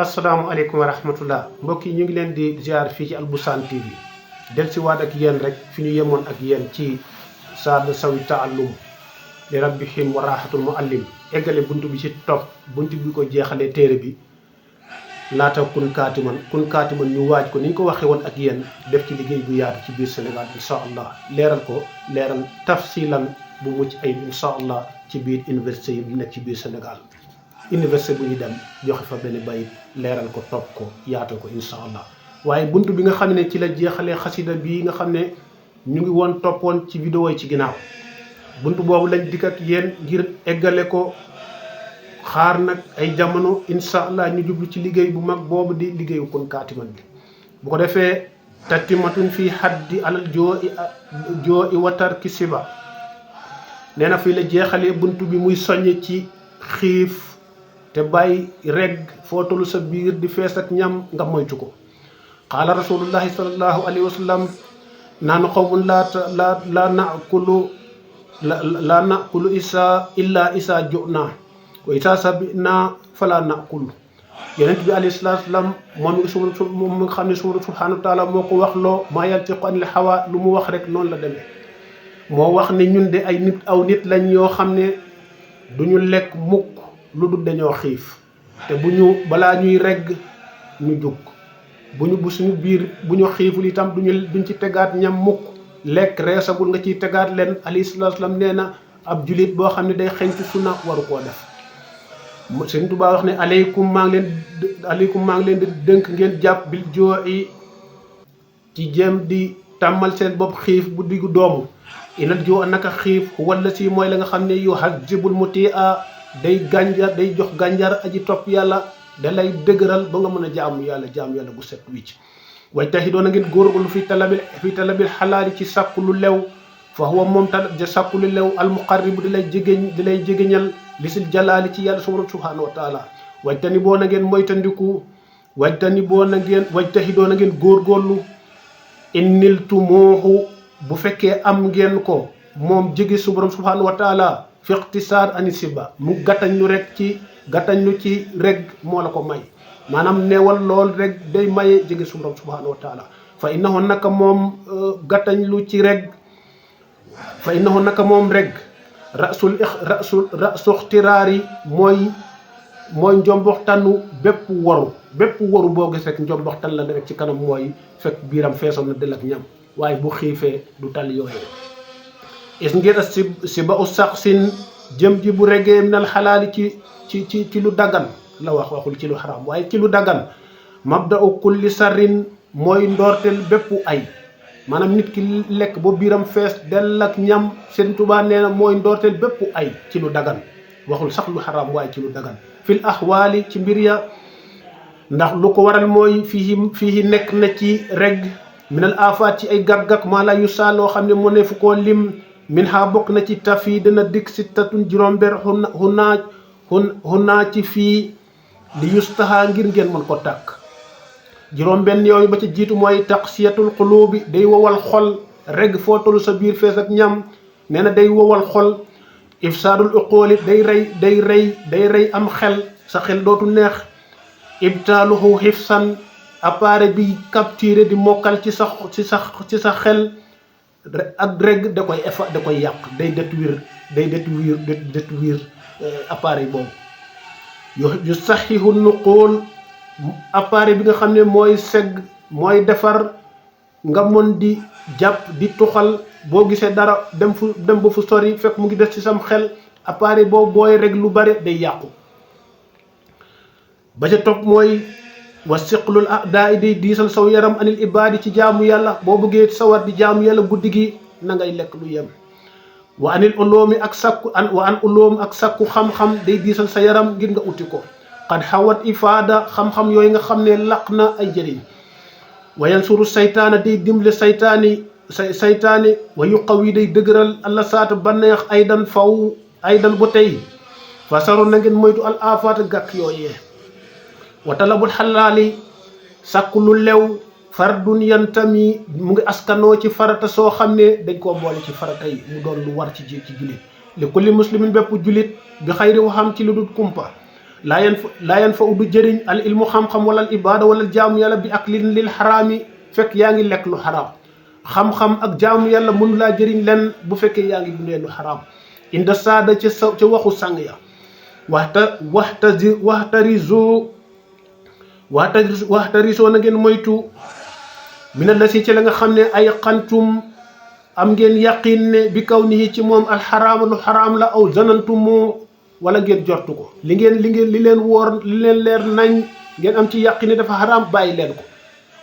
asalaamaaleykum wa rahmatullah mbokk yi ñu ngi leen di ziar fii ci Alboussane TV del si waat ak yéen rek fi ñu yemoon ak yéen ci saada sawi taallum li rabbihim wa rahatul muallim eggale bunt bi ci topp bunt bi ko jeexalee téere bi laata kun kaatiman ñu waaj ko ni ñu ko waxee woon ak yéen def ci liggéey bu yaatu ci biir Sénégal incha allah leeral tafsilan bu mucc ayib incha allah ci biir université yi nekk ci biir Sénégal université bu ñu dem joxe fa benn bayit leeral ko topp ko yaatal ko incha allah waaye bunt bi nga xam ne ci la jeexalee xasida bii nga xam ne ñu ngi woon toppoon ci vidéo yi ci ginnaaw bunt boobu lañ dikk ak yéen ngir eggale ko xaar nag ay jamono incha allah ñu jublu ci liggéey bu mag boobu di liggéeyu kun kaatiman bi bu ko defee tatimatun fii haddi alal joo i watar ki siba nee na fii la jeexalee bunt bi muy soññ ci xiif te bàyyi reg foo tollu sa biir di fees ak ñam nga moytu ko qaala rasulullahi sallallahu alayhi wa sallam naanu xawmun laa nakulu illa isa juna wa isa sabina fala nakulu yonent bi alayhi salaatu salaam moom mi nga xam ne suma subhanahu wa taala moo ko wax loo maa yantiqu anil hawa lu mu wax rek noonu la demee moo wax ne ñun de ay nit lañ yoo xam ne duñu lekk mukk lu dul dañoo xiif te balaa ñuy regg ñu jug bu suñu biir bu ñu xiiful itam duñ ci tegaat ñam mukk lekk reesagul nga ciy tegaat leen alayhi salaatu salaam nee na ab julit boo xam ne day xeñtu sunna waru koo def Sëriñ Tuubaa wax ne aleykum maa ngi leen di dënk ngeen jàpp bil joo'i ci jéem di tàmmal seen bopp xiif bu diggu doomu inal joo naka xiif wala si mooy la nga xam ne yu hazibul mutia day jox gànjar aji topp yàlla da lay dëgëral ba nga mën a jaamu yàlla bu set wicc way taxi doon na ngeen góorgóorlu fi talabil xalaali ci sàkku lu lew fa huwa moom sàkku lu lew almuqarribu di lay jégéñal lisil jalaali ci yàlla subhanahu wa taala wajtani boo na ngeen moytandiku wajtaxi doon na ngeen góorgóorlu innil tumooxu bu fekkee am ngeen ko moom jege su borom subhanahu wa taala fi iqtisaar anisiba mu gàttañ lu ci reg moo la ko may maanaam neewal lool rek day maye jege su borom subhanahu wa taala fa innahu naka moom gàttañ lu ci reg fa innahu naka moom reg rasul ixtiraari mooy njomboxtanu bépp waru boo gis rek njomboxtan la rek ci kanam mooy fekk biiram feesoon na del ak ñam waaye bu xiifee du tal yooyee is ngir si ba u sax sin jëm ji bu regee minal xalaali ci lu daggan la waxul ci lu xaraam waaye ci lu daggan mabda u kulli sarrin mooy ndoorteel bépp ay maanaam nit ki lekk ba biiram fees dell ak ñam Sëriñ Tuubaa nee na mooy ndoorteel bépp ay ci lu daggan waxul sax lu xaraam waaye ci lu daggan fil axwaali ci mbir ya ndax lu ko waral mooy fii nekk na ci reg minal afaat ci ay gàggak maa la yu saa loo xam ne mu ne fu koo lim min ha bokk na ci tafi dana dikk si tatun juróom-benn xunaa ci fii li yustaha ngir ngeen mën ko tàkk juróom-benn yooyu ba ci jiitu mooy taqsiyatul qulubi day wowal xol reg foo tollu sa biir fees ak ñam nee na day wowal xol ifsaadul uqooli day rey am xel sa xel dootu neex ibtaaluhu xifsan appareil bi capturé di mokkal ci sa xel ak reg da koy yàq day détruire appareil boobu yu saxihu nuqool appareil bi nga xam ne mooy segg mooy defar nga mën di jàpp di tuxal boo gisee dara dem ba fu sori fekk mu ngi des ci sam xel appareil boobu booy reg lu bare day yàqu ba ca topp mooy wa siqlul daa day diisal saw yaram anil ibaadi ci jaamu yàlla boo bëggee sawar di jaamu yàlla guddi gi na ngay lekk lu yem wa anil uloomi ak sakku xam-xam day diisal sa yaram ngir nga uti ko xad xawat ifaada xam-xam yooyu nga xam ne laq na ay jëriñ wa yansuru saytaana day dimble saytaani wa yuqawi day dëgëral alla saata banneex aydan bu tey fasaru na ngeen moytu al afaata gàkk yooyee wa talabul xalaali sàkku lu lew fardun yantami mu ngi askanoo ci farata soo xam ne dañ koo boole ci farata yi mu doon lu war ci jullit li kulli muslimin bépp jullit bi xayri waxam ci lu dul kumpa laa yan fa du jëriñ al ilmu xam-xam wala al ibada wala jaamu yàlla bi aklin lil xaraami fekk yaa ngi lekk lu xaraam xam-xam ak jaamu yàlla mënu laa jëriñ len bu fekkee yaa ngi dundee lu xaraam inda saada ca waxu sang ya waxtarisoo na ngeen moytu mina la si ci la nga xam ne ay xantum am ngeen yaqin ne bi kaw nii ci moom alxaraama lu xaraam la aw zanantumu wala ngeen jortu ko li leen wóor li leen leer nañ ngeen am ci yaqin ne dafa xaraam bàyyi leen ko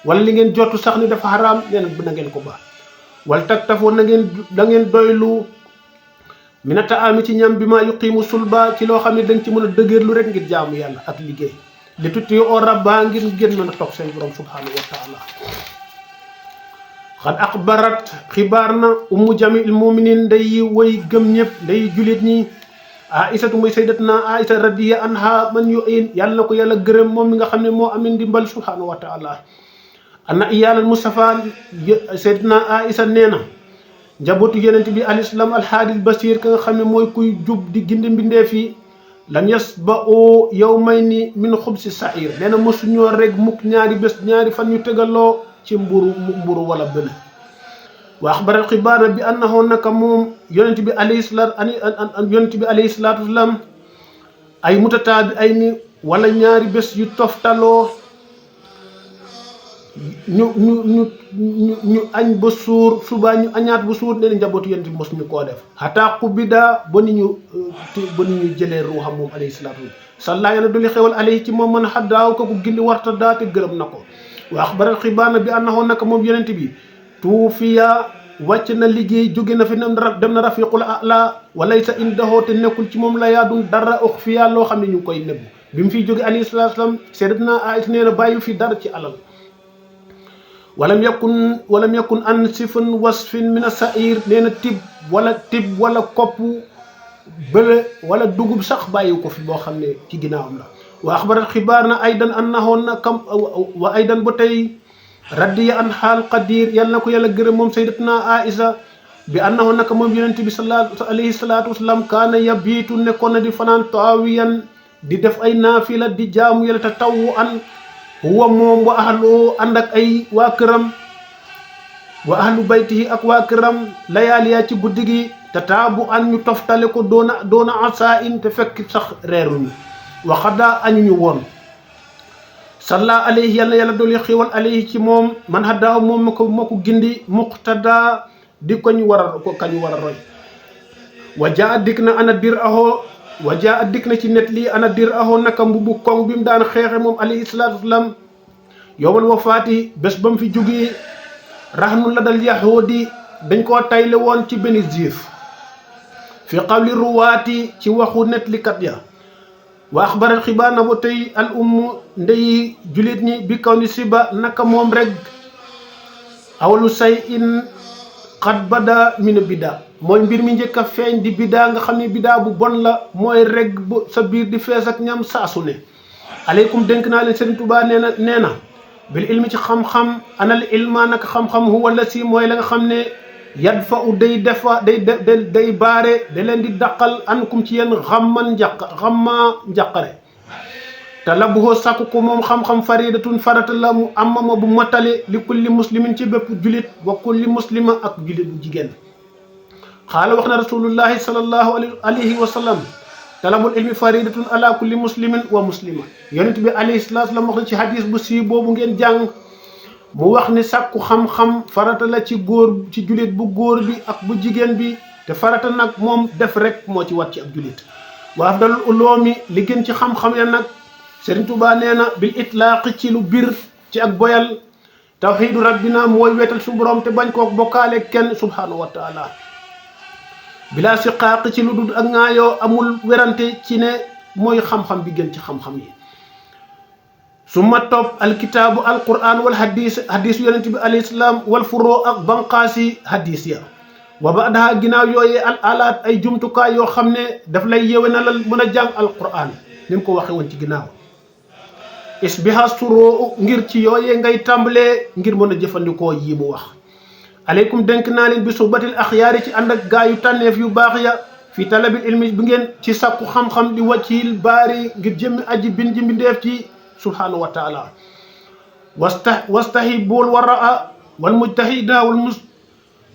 wala li ngeen jortu sax ni dafa xaraam na ngeen ko baax wala tag tafoo da ngeen doylu mina taami ci ñam bi maa yuqiimu sulba ci loo xam ne dañ ci mën a dëgërlu rek ngir jaamu yàlla ak liggéey li tutti oo rabba ngir ngeen mën a toog seen borom subhanahu wa taala xad axbarat xibaar na ummu jamil muminin nday way gëm ñëpp nday julit ñi aïsatu muy sayyidatuna aïsa radiya anha man yu in yàlla na ko yàlla gërëm moom mi nga xam ne moo amin dimbal subhanahu wa taala anna iyaalal mustafa sayyidatuna aïsa nee na njabootu yenent bi alislam alhaadil basir ka nga xam ne mooy kuy jub di gindi mbindeef yi lam yasba'u yawmayni min xubsi sa'ir nee na mosuñoo rek mukk ñaari fan yu tegaloo ci mburu wala bële wa axbaral xibaar bi annahu naka moom yonent bi alayhi salaatu wasalaam ay mutataabi ay ni wala ñaari bés yu toftaloo ñu añ ba suur suba ñu añaat ba suur nee na njabootu yonent bi mos ñu koo def xataa qubida ba ni ñu jëlee ruuxam moom alayhi salaatu salla yàlla doli xewal alayhi ci moom mën a xaddaaw ko ku gindi warta daa te gërëm na ko wa axbaral xibaar bi annahu naka moom yonent bi tuufiya wàcc na liggéey jóge na fi dem na rafiqul a'la walaysa indahu te nekkul ci moom la yaadun dara uxfiya loo xam ne ñu ngi koy nëbbu bi mu fiy jóge alayhi salaatu salaam sayyidatuna Aïsa nee na bàyyi fi dara ci alal walam yakun an sifun wasfin min as-sa'ir nee na tib wala kopp bële wala dugub sax bàyyi ko fi boo xam ne ci ginnaawam la wa axbarat xibaar na aydan annahu na kam wa aydan ba tey radiya an xaal qadir yàlla na ko yàlla gërëm moom sayyidatuna Aïsa bi annahu naka moom yonent bi alayhi salaatu wasalaam kaana yabiitu nekkoon na di fanaan taawiyan di def ay naafila di jaamu yàlla te tawu an huwa moom wa ahlu ànd ak ay waa këram wa ahlu baytihi ak waa këram layaaliya ci guddi gi te taabu an ñu toftale ko doona asa in te fekk sax reeruñu waxada añuñu woon salla alayhi yàlla dooli xiiwal alayhi ci moom man haddaaw moom moo ko gindi muqtada di kañu war a roy wa jaa dikk na ana dir ahoo wa jaa dikk na ci net lii ana dir ahoo naka mbubu koŋ bi mu daan xeexe moom alayhi salaatu wasalaam yowmal wafaati bés ba mu fi jógee raxnu la dal yahuudi dañ koo tayle woon ci benn juif fi qawli ruwaati ci waxu netlikat ya wa axbaral xibaar na ba tey al ummu ndeyi julit ñi bi kaw ni siba naka moom rek awalu say in xat bada mina bida mooy mbir mi njëkk a feeñ di bida nga xam ne bida bu bon la mooy rek bu sa biir di fees ak ñam saasu ne aleykum dénk naa leen Sëriñ Tuubaa nee na bil ilmi ci xam-xam anal ilma naka xam-xam huwa la si mooy la nga xam ne yad fa u day baare da leen di daqal ankum ci yéen xamma njàqare te la buhoo sàkku ko moom xam-xam faridatun farata la mu amama bu matale li kulli muslimin ci bépp julit wa kulli muslima ak julit bu jigéen xaala wax na rasulullahi sallallahu alayhi wa sallam talabul ilmi faridatun ala kulli muslimin wa muslima yonent bi alayhi salaatu la wax na ci hadis bu sii boobu ngeen jàng mu wax ni sàkku xam-xam farata la ci góor ci julit bu góor bi ak bu jigéen bi te farata nag moom def rek moo ci wat ci ab julit wa afdalul uloomi li gën ci xam-xam ya nag Sëriñ Tuubaa nee na bil itlaaqi ci lu bir ci ak boyal tawxiidu rabbina mooy weetal su borom te bañ koo bokkaale kenn subhaanahu wa taala bilaa siqaaqi ci lu dul ak ŋaayoo amul werante ci ne mooy xam-xam bi gën ci xam-xam yi summa topp alkitaabu alquran wal hadis yonent bi alayhi salaam wal furoo ak banqaasi hadis ya wa baadaha ginnaaw yooyee al alaat ay jumtukaay yoo xam ne daf lay yéwénalal mën a jàng alquran ni mu ko waxe woon ci ginnaaw isbiha suroo ngir ci yooyee ngay tàmbalee ngir mën a jëfandikoo yi mu wax aleykum dénk naa leen bi suhbatil axyaari ci ànd ak gaa yu tànneef yu baax ya fi talabil ilmi bi ngeen ci sàkku xam-xam di wàccil baari ngir jëmmi aji bin ji mbindeef ci subhanahu wa taala wastahibul waraa wal mujtahida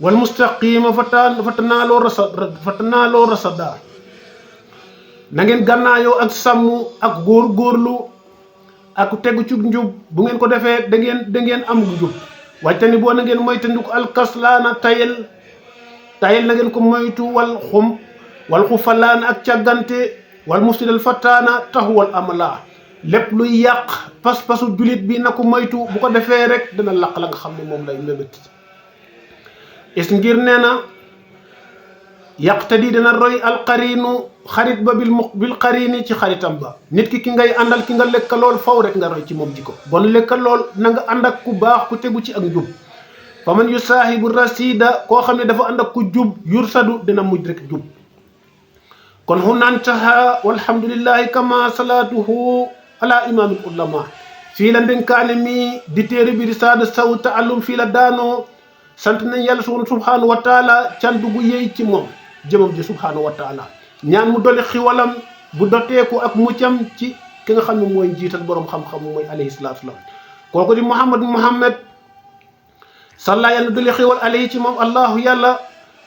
wal mustaqima fatanaaloo rasada na ngeen gànnaayoo ak sàmm ak góorgóorlu ak tegu ci njub bu ngeen ko defee da ngeen am njub waaye tamit boo na ngeen moytandiku alkaslaana tayel na ngeen ko moytu wal xufalaana ak càggante wal mufsidal fataana taxuwal amala lépp luy yàq pas-pasu julit bi na ko moytu bu ko defee rek dina laq la nga xam ne moom lay mébét is ngir nee na yaqtadi dana roy alqarinu xarit ba bil qarini ci xaritam ba nit ki ngay àndal ki nga lekka lool faw rek nga roy ci moom jikko bon lekka lool na nga ànd ak ku baax ku tegu ci ak njub fa man yu saahibu rasida koo xam ne dafa ànd ak ku jub yursadu dina mujj rek jub kon hunaan taha walhamdulillahi kama salatuhu ala imamil ulama fii la ndénkaane mi di téere bi di saada saw taallum fii la daanoo sant nañ yàlla subhanahu wa taala cantu gu yëy ci moom jëmam ji subhanahu wa taala ñaan mu doli xiwalam bu doteeku ak muccam ci ki nga xam ne mooy njiital boroom xam-xam mooy alayhi salaatu salaam kooku di muhammad salla yàlla doli xiwal alayhi ci moom allahu yàlla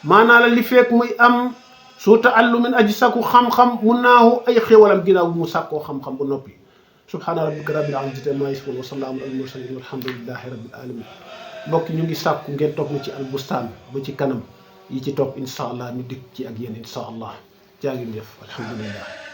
maanaa la li feek muy am su taallumin aji sàkku xam-xam mun naahu ay xiwalam ginnaaw bu mu sàkkoo xam-xam bu noppi subhaana rabbika rabbil izzati ammaa yasifuun wa salaamun alal mursaliin walhamdulillahi rabbil alamin mbokk ñu ngi sàkku ngeen topp na ci albustaan ba ci kanam yi ci topp incha allah ñu dikk ci ak yéen incha allah jaa ngeen jëf alhamdulillah